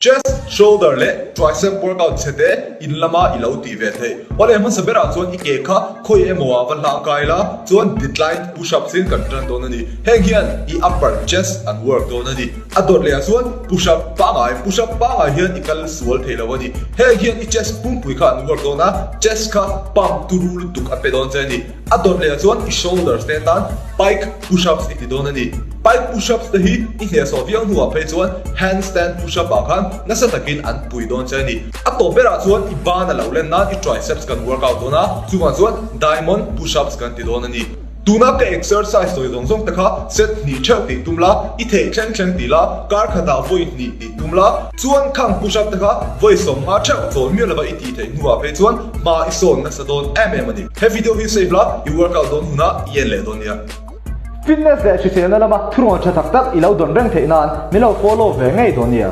Chest, shoulder leh tricep workout chhe te in lama i lo tih ve theih. Awle hmasa berah chuan i ke kha khawi emaw ah va hlang kai la, chuan decline push ups in kan tan dawn a ni. Heng hian i upper chest an work dawn a ni. A dawt leh ah chuan push up pangai, push up pangai hian i kal sual thei lo a ni. Heng hian i chest pumpui kha an work dawn a, chest kha pump turu lutuk a pe dawn che a ni. A dawt leh ah chuan i shoulders te tan pike push ups i ti dawn a ni. Pike push ups te hi i hnehsawh viau hnuah phei chuan handstand push up ah khan nasa takin an pui dawn che a ni. A tawp berah chuan i ban a lo len nan i triceps kan workout dawn a, chuvang chuan diamond push ups kan ti dawn a ni. Tuna ka exercise sawi zawng zawng te kha set hnih theuh tih tum la, i theih thleng thleng ti la, kar khatah vawi hnih tih tum la, chuan khang push up te kha vawi sawmnga theuh chawl miah lova i tih theih hnuah phei chuan hma i sawn nasa dawn em em a ni. He video hi save la, i workout dawn hunah i en leh dawn nia. Fitness leh hriselna lama thurawn tha tak tak i lo dawn reng theih nan min lo follow ve ngei dawn nia.